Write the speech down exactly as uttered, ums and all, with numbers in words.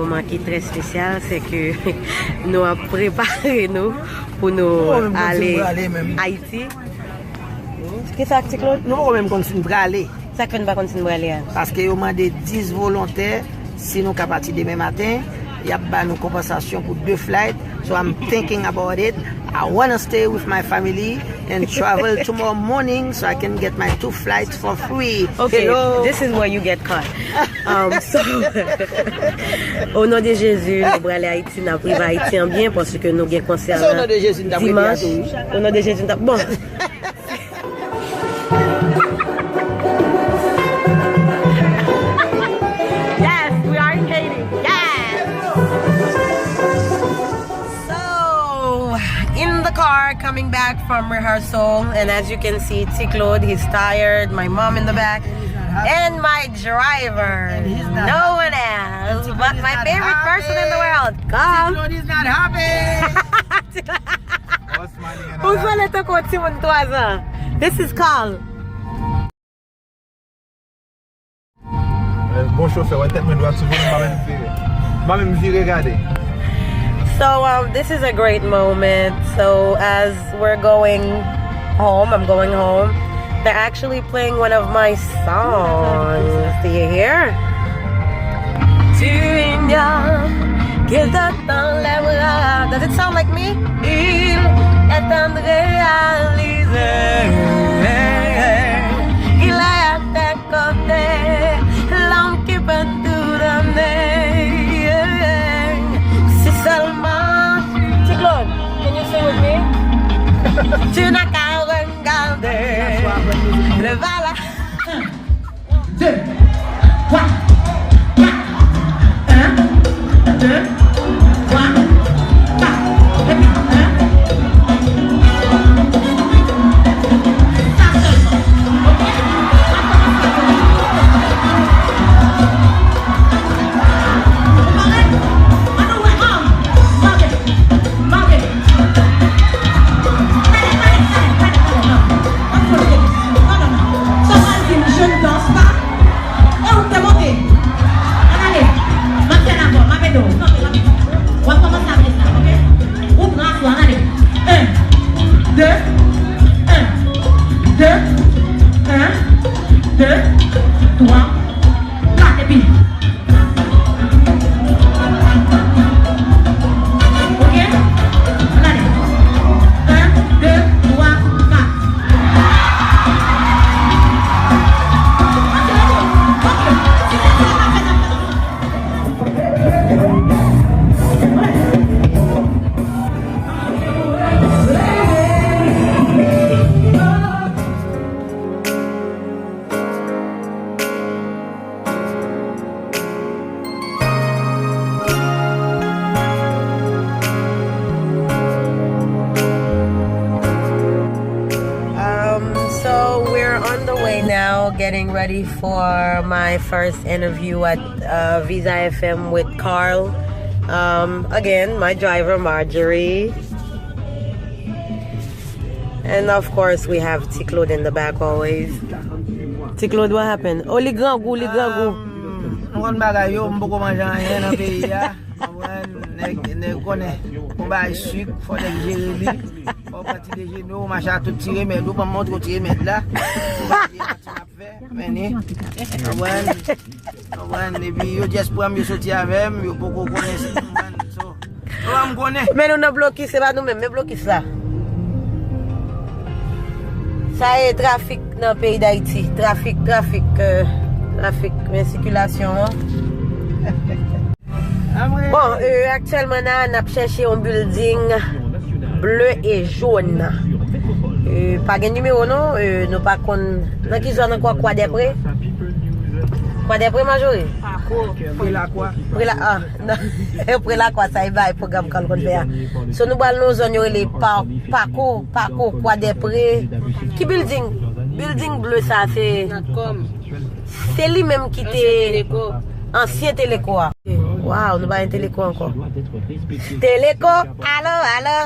Moman ki trè espesyal, se ke nou ap prepare nou pou nou ale Ayiti. Kisa, Ti Claude? Nou poko menm konn si n prale. Sa k fè n pa konn si n prale a? Paske yo mande dis volontè, si nou ka pati demen maten, y ap ba nou konpansasyon pou de flight. So I'm thinking about it. I wanna stay with my family and travel tomorrow morning so I can get my two flights for free. Okay, this is where you get caught. Um, so, o non de Jezi, nou prale Ayiti, n ap rive Ayiti an byen, paske nou gen konsè nan dimanch. O non de Jezi, n t ap, bon. Yes, we are in Haiti. Yes. So, in the car coming back from rehearsal, and as you can see, Ti Claude, he's tired, my mom in the back, and my driver, no one else but my favorite person in the world, Carl. Ti Claude is not happy. Ou sale tankou yon timoun twa zan. This is Carl. Bon chofè, wè tèt mwen dwat sou volan, m pa menm vire. M pa menm vire gade. So, um, this is a great moment. So, as we're going home, I'm going home, they're actually playing one of my songs. Do you hear? Tu ignores qu'il t'attend les bras. Does it sound like me? Il est temps de réaliser qu'il est à tes côtés, l'homme qui peut tout donner. Si seulement, Ti Claude, can you sing with me? Tu n'as qu'à regarder le bal. Un, deux, trois, quatre. Un, deux, trois, quatre. Et puis, un. Sa sèlman. Ok? Ou pare? Ann nou wè. An, move. Move. Pale, pale, pale, pale, pale, non. An fout de. Non, non, non. Sa w pral di m, je ne danse pas. E ou k te monte? Ann ale. M ap fè l avè w, m ap ede w. Kanpe, kanpe. W ap kòmanse avè sa, ok? Ou pran asou, ann ale. Un, deux, un, deux, un, deux, trois, quatre, epi. Ok? Ann ale. Un, deux, trois, quatre. Ok, ok. Si se sa w ap fè, n ap fè. Um, so we're on the way now, getting ready for my first interview at uh, Visa F M with Carl. Um, again, my driver, Marjorie. And of course, we have Ti Claude in the back always. Ti Claude, what happened? Oh, li grangou, li grangou. Um, nou konn bagay yo, m poko manje anyen nan peyi a. Konprann, nèg, nèg konnen. Yon bagay sik, fò nèg jere li. Fò w pran ti dejene w, mache ak tout ti remèd ou, ban m montre w ti remèd la. Pou bagay yo, ti m ap fè, men ni. Konprann? Konprann? Epi yo just pran m, yo soti avè m, yo poko konnen si m konprann. So, yo ban m konnen. Men nou nan blokis, se pa nou menm, men blokis la. Sa e trafik nan peyi Dayiti. Trafik, trafik, euh, trafik, men sikilasyon an. Bon, euh, aktyèlman la, n ap chèche yon building ble e jòn. Euh, pa gen nimewo non, euh, nou pa konn nan ki zòn ankò, Kwadèpre. Kwadèpre, Majori? Pako. Prelakwa. Prela, ah, non. Prelakwa, sa e bay pwogram Carl konn fè a. So nou pral nan yon zòn yo rele Pa-, Pako, Pako, Kwadèpre. Ki building? Building ble sa, se Natcom. Se li menm ki te ansyen Teleko. Ansyen Teleko a. Waw, nou pa gen Teleko ankò. Teleko, alo, alo.